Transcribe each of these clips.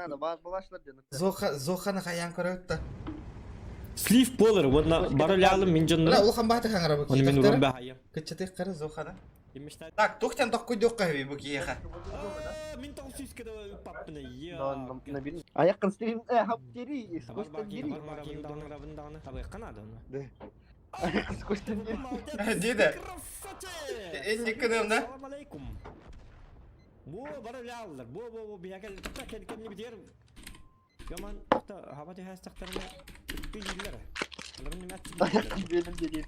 надо, балашылар жанып. Зоханы қаян көрөтті. Слив болыр, оны барылялым мен жонлар. Ла улхан баты хаңыра бұл Оны мен кейтақтары. уран бахайым. Күтчетек қары Зоханы. Емештәді. Так, тоқтен тоқ көйдеуққа өй бұл кейеға. Мен тоқ сүйскеді паппыны, е. Аяқын стерим, хаптери, скоштан дери. Табай қанады оны. Аяқын скоштан дери. Деді. Езі күнім да? Салам алейкум. Бу барылялылар, бу бияқел тұқта келгенне бітер. Яман тұқта хабаты хастақтарына күйлілер. Аяқын белім дери.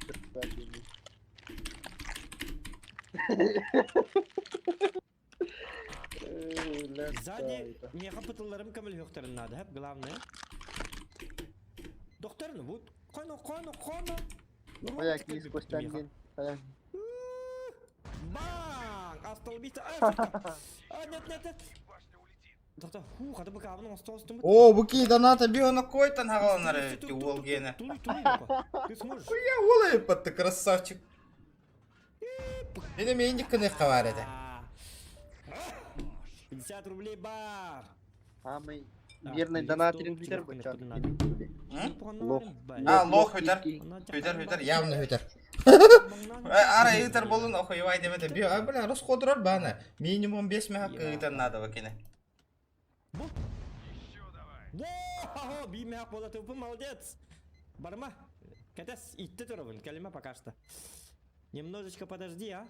Сзади мне хапытыларым көміл хөқтарын нады, хәп, главное. Доқтарыны, бұл қойны. Аяқын скоштан дери. Баң! Астолбиті, нет. Доқта, қады бұл қабының осты. О, бұл кей доната бионы қойтан хағаланары өтті ол гені. Ты сможешь. Құя олай патты красавчик. Мені мендік күнекқа бар еді. 50 рублей бар. Самый верный донаторин Питер бачат. Лох өтер, явны өтер. Ара өтер болын оқойвай деметі. Бля, рус қодырар баны. Минимум 5 мехақ өтер нады бакені. Во! Бимяк бола тупы, молодец. Барма. Катас идти тұрыбын, кәліма пока что. Немножечко подожди, а?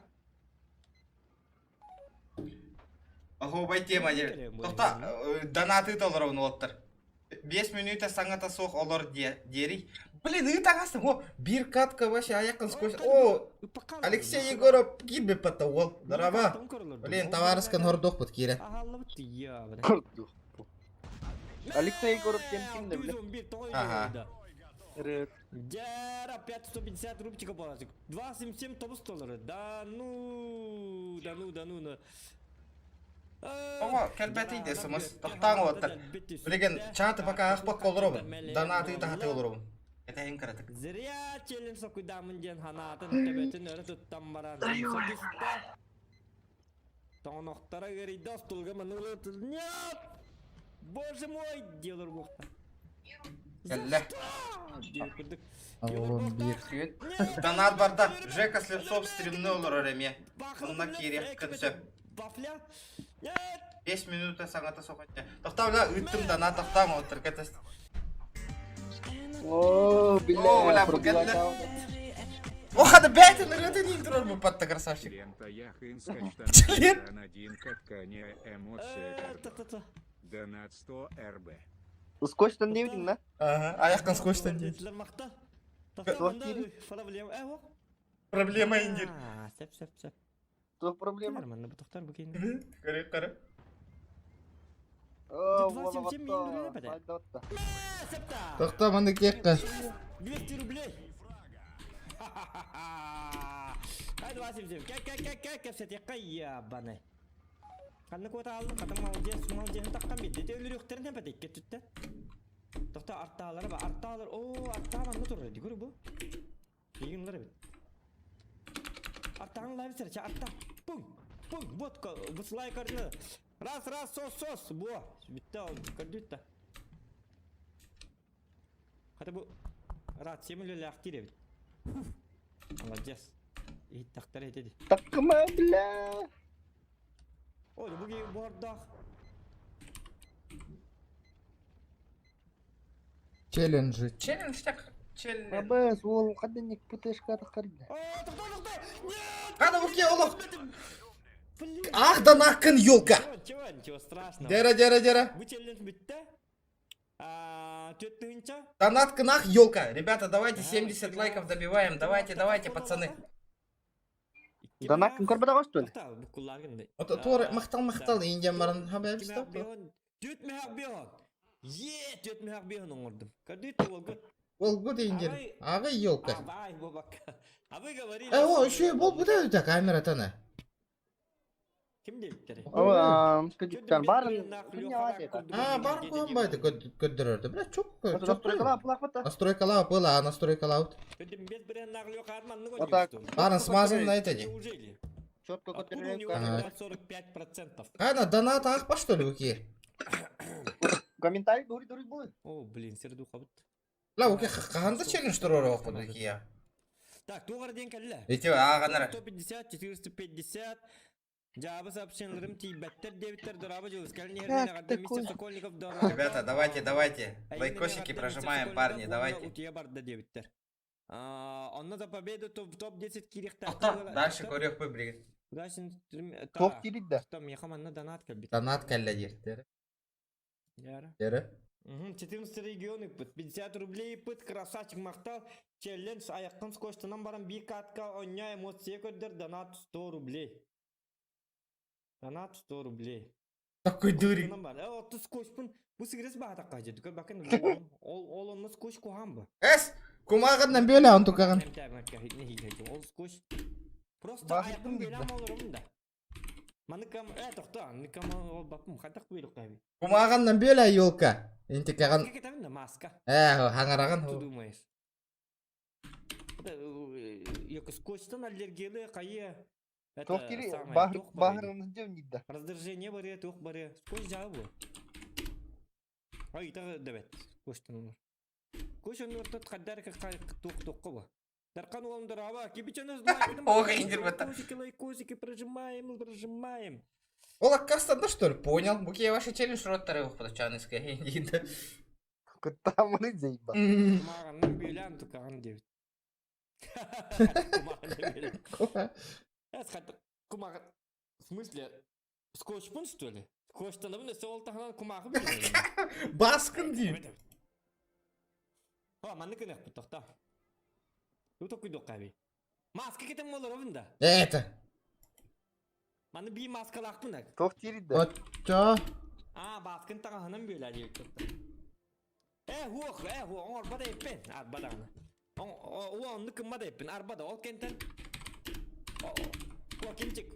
Ого, бай тема дер. Тоқта, донаты толыр оны оттыр. 5 минута саңата соқ олар дери. Блин, ытағасым, о, бір катка вообще аяқын скөш. О, Алексей Егоров кирбе патта ол. Дараба. Блин, товарыскан хордоқ бұд кере. Алексей Егоров кем-кемді біле. Ага. Дер, опять 150 рубчика положик. 277 тобус доллары. Да ну. Ого, кәлбәті идесіміз. Тоқтан оттыр. Білеген, чаты пока ақпақ қолыр обын. Донаты тағаты олыр обын. Этәйін кіретік. Зря челен соқыдамын ден ханатын төбетін өрі тұттан баран. Тоңықтара көрейді астылға мұнылы тұз. Нет! Боже мой! Делер бұқта. Кәлі. Донат барда. Жека Слепцов стримны олыр өреме. Онна керек күнсі. Бафля? 5 минута саңата соқытты. Тоқтаула, үттім донат тоқтам отыр кәтіс. О, бля, пробила. Охады бәйтін үреді дейін тұрар бұл патта красавчик. Член? Донат 100 РБ. Скоштан не видим, да? Ага, аяқтан скоштан дейін. Проблема индир. Сәп. Что проблема? Нормально, бұл тоқтар бұл кейін. Қары. О, 277 миллион рублей. Тоқта, мұнды кеккі. 200 рублей. Хай 277. Кәпсет еққа ябаны. Қанны көті алдың, қатың малден таққан беді. Өлір өқтерін әпәді екке түтті. Тоқта арттағалары ба, арттағалар. О, арттағалар мұтыр рөйді көрі бұл. Егінлері бет. Арттағын лайбы сәрі, арттақ. Пұң. Вот, бұсылай көрді. Раз, сос. Бұ. Бітті, көрді үтті. Қаты бұл. Рат, семілі ләқтері бет. Молодец. И тақтар етеді. Тақыма, бля. Ой, бұғы бордақ. Челленджі. Абэс, ол қаденек ПТшка таққарды. Қаны бұке олық. Ағдан ақын елка. Ничего страшного. Дера. Вы челлендж бітті? Тетнынча? Донат кынақ елка. Ребята, давайте 70 лайков добиваем. Давайте, пацаны. Донат кім көрбеді ғой, что ли? Бұл құлларғынды. Торы мақтал инден барын хабар бістау. Тетмеғақ бейон. Тетмеғақ бейон оңырдым. Көрдейті олғы. Олғы дейіндер. Ағы елка. Абай, бобак. А вы говорили... О, еще бол бұда өті камера таны. Кім дейттері? Скажіттен, барын күнне алады. Барын қойынбайды көддірерді. Бля, чоқ Настройкала бұлақ бұта. Настройкалау бұла, настройкалау. Көдім без бірін нағылы қарманның Отак. Барын смазын айтады. Четко Откуда у көтерілген него камера. 45%? Ана, донат ақпа, что ли, бұке? Комментарий дури будет. О, блин, серду қабыт. Ла, оке, қағанды челлендж тұрор оқыды кия. Так, туғар ден кәлі. Ете, ағанара. 150, 450. Жабы сообщенияларым тейбәттер, дебиттер, дұрабы жылыз. Кәлін Как ерден такое? мистер Сокольников дұрабы. Ребята, давайте. Лайкосики прожимаем, парни, давайте. Утия барды дебиттер. Онна за победу топ-10 кирихтар. Тоқта, дальше көрек пой бригад. Топ тирит да. Там яхаманна донат кәлбет. Донат кәлі дертері. Яра. Дері. 14 регион пыт, 50 рублей пыт, красавчик мақтал, челлендж аяқтан скоштынан барам bir катка оня эмоция көрдір, донат 100 рублей. Донат 100 рублей. Такой дурик. Отты скошпын, бұл сігірес бағатақ қажет, бәкін ол онны скош қоған ба? Әс, kumağından böyle on tukağın. Ол скош. Просто Бағыттым аяқтан дейді. белем олырым да. Маныкам, тоқта, ныкам ол бапым, қадақ бейлік қайбі. Kumağından böyle yolka. Inti kağın. Маска кетамын да, маска. Хаңараған. Ты думаешь? Это скотчтан аллергиялы қайы. Тоқ тири самое, бахыр тоқ бар еді. бахырын жем дейді. Раздражение бар еді, тоқ бар еді. Скотч жағы бұл. Ай, тағы дәбет. Скотчтан. Скотч оны ұртат қаддар тоқ-тоққа ба. Дарқан олымдар аба, кебечені знайдым. Ох, индербата. Лайкосики, прожимаем. Ол аккастанда, что ли? Понял. Буке ваши челлендж роттары оқыды чанысқа. Енді. Кыттамыны зейба. Құмағанның бейлен тұқаған дебет. Құмағанның бейлен. Кумага. В смысле? Скотчпун, что ли? Скотчтанабын өсі ол тағынан кумағы білген. Баскын дейм. Манны кінек бұт тоқта. Өті құйдық қаби. Маска кетем олар овында. Это. Манны бей маска лақпын әк. Тоқ тирит да. Отчо. Баскын тағанын бейлі әдейік тоқта. Хуқ, арбада еппен. Арбадағына. Онны кіммада еппен. Арбада ол кентен. Кемчек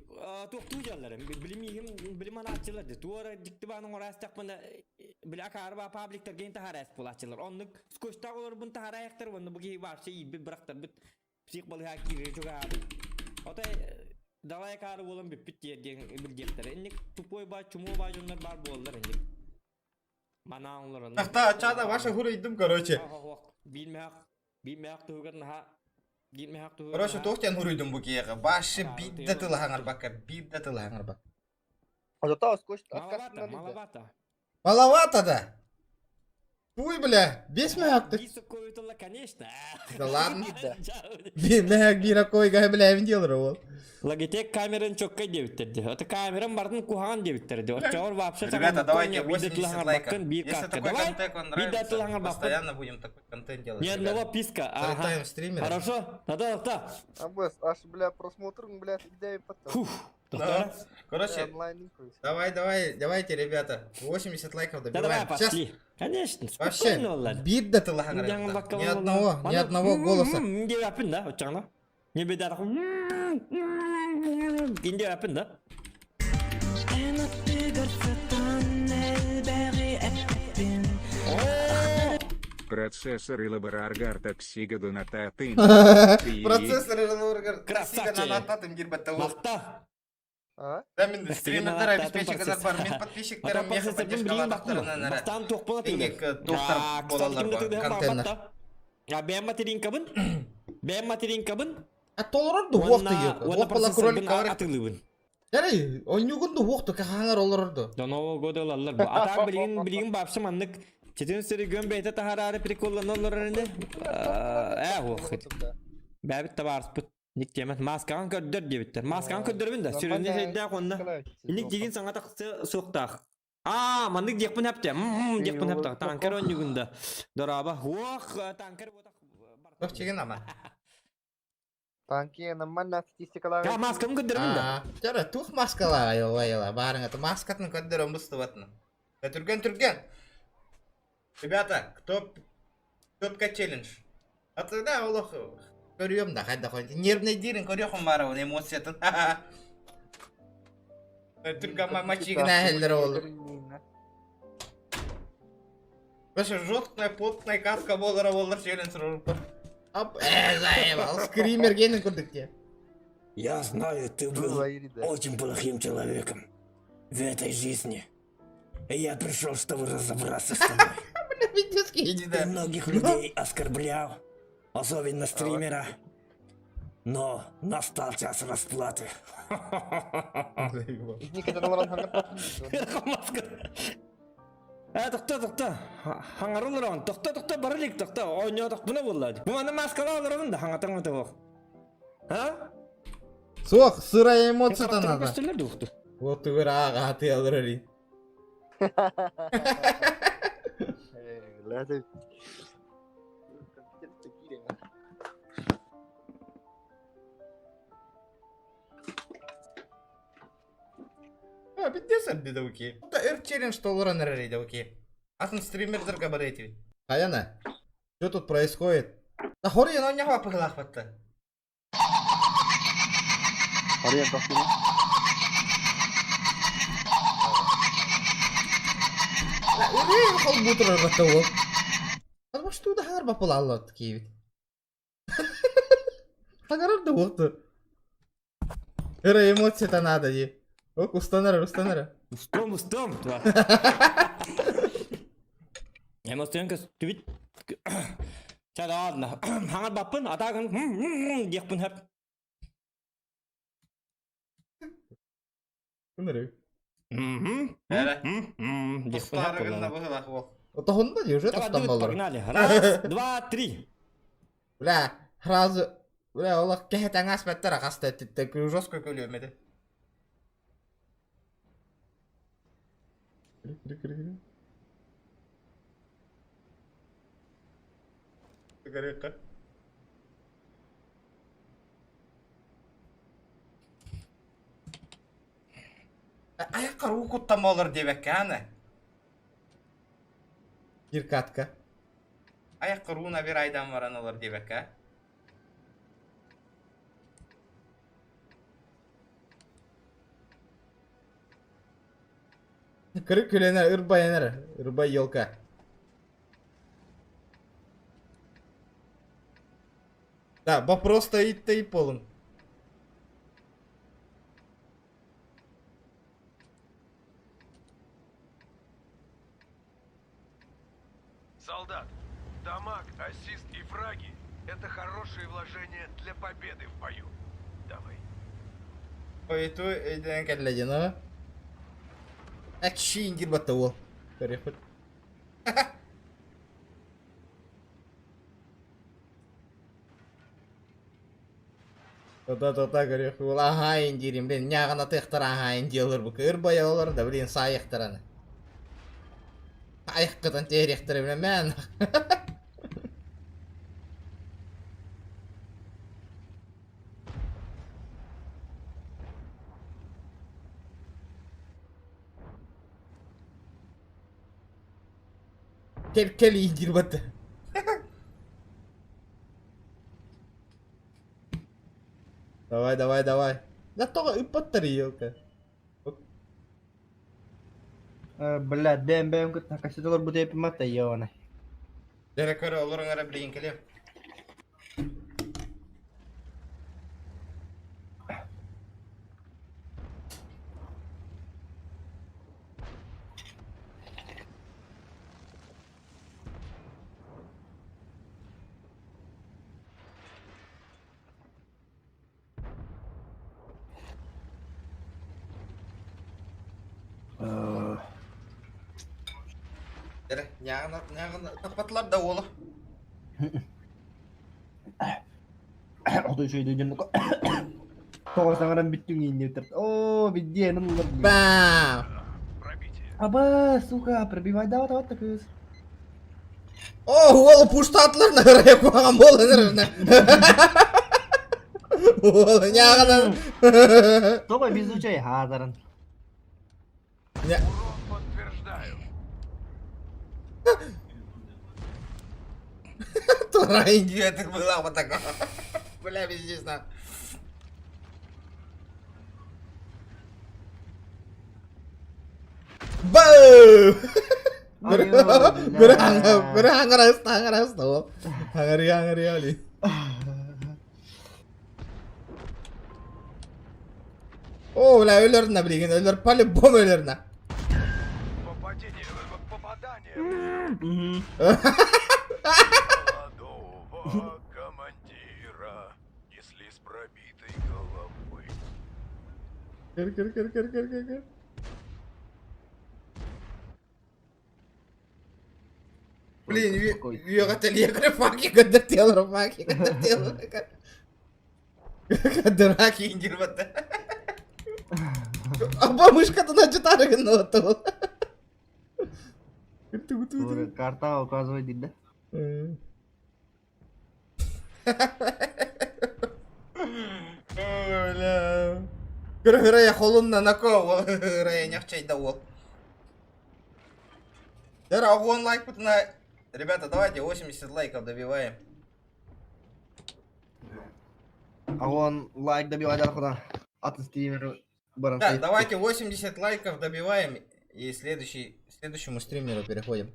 тоқту жалларым, білім анатчыларды. Туара диктибаның орастақпында білі ақарыба пабликтерген тахарайық бұл атчылар. Онның скөштақ олар бұн тахарайықтар, онны бұғы баршы ебі бірақтар бұд псих балы хакирі жоға абы. Отай далай ақары олын бүп біттерген білгектер. Эннек тупой ба, чуму ба жонлар бар болдар эннек. Мана олар. Тақта ачада ваша хурайдым, короче. Bilmeyek tuğgarın ha. Короче, тоқтен хурайдым букеға. Башы бидді тылы хаңар бакар. Бидді тылы хаңар бак. Зато скотч Маловато. Маловато да. Уй, бля, 5 мяк-то. Високое-то, конечно. Да ладно. Мяк бира койга, бля, він делар ол. Logitech камерын чокка дебиттерди. Это камерам бардын кухан дебиттерди. Отчаур вообще Ребята, давайте 80 80 лайков. Bir Если катка. такой Давай. контент вам Видать, нравится, лангар постоянно будем такой контент делать. Ни одного ребята. писка. Залетаем в стримеры. Хорошо? Да. Абэс, аж, бля, просмотром, бля, идея потом. Фух. Да. Короче, Онлайн инфо. давайте, ребята. 80 лайков Да давай, добиваем. Сейчас пошли. Конечно, вообще спокойно, ладно. бидді тылы хаңар. Ни одного голоса. Не yapın da uçağına. Ne bedar. Ginde yapın da. Процессор и лабораргар таксига донататын. Процессор Лоргар. Красавчик. Мақта. А? Да, мен стримерлер обеспечигалар бар. Мен подписчиктерім меха поддержкалақтарынан әрі. Мақтан тоқпына Еңек тоқтар болалар бар. Контейнер. Бәм материн кабын. А толорорду уоқты ек. Уоқпала кролик кавар. Атылыбын. Жарай, ойнюгунду уоқты кахаңар олорорду. До Нового года олалар. Атақ білген бапсы маннык. 14 регион бейті тахарары приколланолар әрінде. Уақыт. Бәбіт табарыспыт. Ник темет маскаан көддөр дебиттер. Маскаан көддөрбүн да. Сүрүндө сейдэ конна. Ник деген саңа таксы соктак. Мандык декпин хапты. Декпин хапты. Танкер онюгунда. Дораба. Танкер ботак. Тоқ чеген ама. Танки наман статистикалар. Маскаан көддөрбүн да. Жара, тух маскала айла. Барыңа, маскатын көддөрөн бұстыватын. Түрген. Ребята, кто челлендж? А тогда олох көрüyorum да, қайда қойды. Нервный дирин көрüyorum бар оны эмоциятын. Түрген мачигін әйелдер олы. Бәші жорткнай, плотнай катка болар челлендж ұрып. Заебал, скример генін көрдік те. Я знаю, ты был очень плохим человеком в этой жизни. Я пришел, чтобы разобраться с тобой. Бля, видеоски Ты иди, многих людей оскорблял, особенно стримера. Но настал час расплаты. Никиталаран хангат патмын. Тоқта. Хаңаруларан. Тоқта, баралик тоқта. Ойна тоқтуна болады. Бұны маскала алырын да хаңатың өте боқ. А? Суық, сыра эмоциядан Қарақтырын ада. көстерлер дұқты. Вот түгір аға аты алыры. Лады. Битесер dedi okey. Bu da Earth Challenge доллара нарарейді окей. Атын стримердер габарети. Аяна, что тут происходит? Да хори, но не хвапа пыхлах батта. Ориент тохтуна. Да, үрей хол бутырар батта ол. Алма что да хагар бапыл алла такие. Хагарар да оқты. Эра эмоция-то надо, ди. Ок, устанара. Устом. Эмоциян көз түбіт. Чада алдына. Хаңар баппын, атағын декпін әп. Кыныры. Эра. Устарығында бұғылақ ол. Отағында не уже тастан балыр. Погнали. Раз, два, три. Бля, сразу... Бля, олақ кәхетен аспеттер ағасты әттетті. Жестко көлемеді. Сигаретка. Аяққа руы құттама олар дебекке, аны? Иркатка. Аяққа руына бір айдан баран олар дебекке. Кырык күленер, ырбай елка. Да, вопрос стоит-то и полон. Солдат, дамаг, ассист и фраги – это хорошие вложения для победы в бою. Давай. Oytu öden kellece ne? Ekşi ingir battı o. Karıfır. Тота karıfır. Ula ha indirim ben. Nyağına tıktır ha indirir bu. Kır bayalar da bilin sayıktır ana. Ayıkkıdan tehriktir bilin ben. Kel indir battı. Давай. Да только и подтарелка. Блядь, бэм кыт накасидалар бу деп мата яwana. Дere körü olurun ara bilin kelim. Dere, nyağına kapatlar da oğlu. Odo şey duyduğunu. Toğrasangaran bittің indi тырт. О, бидде нылар. Бам! Пробитие. Аба, сука, пробивай дават кыз. Oh, oğlum puşta atlarına oraya koyalım oğlum nerede? Oğlum nyağına. Тоға безучай хазарын. Урон подтверждаю. Тура индиятыр была вот такая. Бля, пиздец на. Бау! Beri hangar hasta o. Hangar ali. Oh, la ölür ne bileyim, ölür pali bom ölür ne. Попади Молодого командира несли с пробитой головой. Кір. Блин, үйеғателі факи көндіртелір, факи көндіртелір. Дыраки индир бата. Аба мышкадан ажытарыгын отты ол. Карта указывай дейді. Көрі я холунна нако, рая няхчайда ол. Дара, огон лайк путна. Ребята, давайте 80 лайков добиваем. А он лайк добивать куда? От стримера. Да, давайте 80 лайков добиваем и следующему стримеру переходим.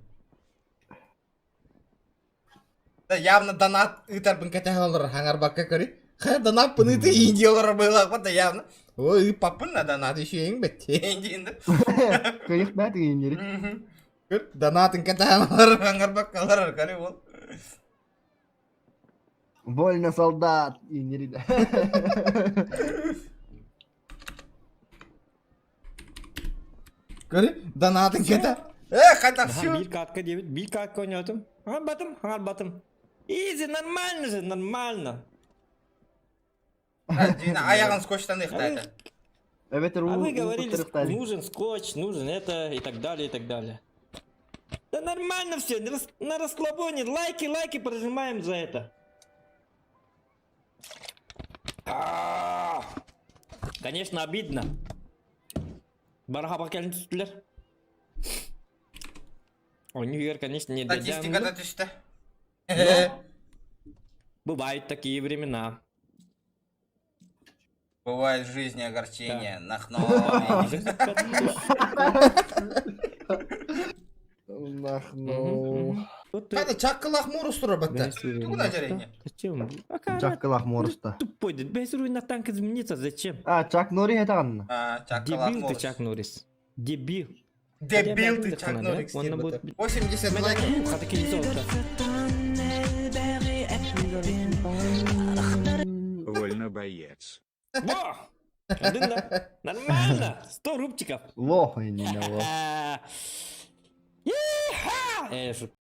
Да, явно донат итар бенкатягалар хангар бакка кори. Ха донат пыныты индиялар было, вот явно. Ой, папын на донат еще ең бет. Индиинде. Кайык бәт еңдері. Донатын катягалар хангар баккалар кори бол. Вольно, солдат! Еңдері. Кори, донатын ката. Қайта все. Bir katka David, bir katka oynadım. Hangar batım. Easy, нормально же, нормально. Аяғын скотчтан иқтайды. Evet, А ру. вы говорили, нужен скотч, нужен это и так далее, и так далее. Да нормально все, на расслабоне, лайки прожимаем за это. Конечно, обидно. Бараха келін түстілер. Универ, конечно, не Статистикада түсті. Бывают такие времена. Бывает в жизни огорчение, нахно. Нахну. Қайда чаққылақ морыс тұр бәтті. Куда жарайне? Зачем? Чаккалах морста. Тупой, да без руина танк измениться, зачем? А, Чак Нори это ганна. Чаққылақ Дебил ты, морыс. Чак Норрис. Дебил. Дебил ты, Хотя бы Чак один Норрис. он будет- 80 лайков. Хата килизолта. Вольно, боец. Во! Один, да? Нормально! 100 рубчиков. Лох, не лох. Еха!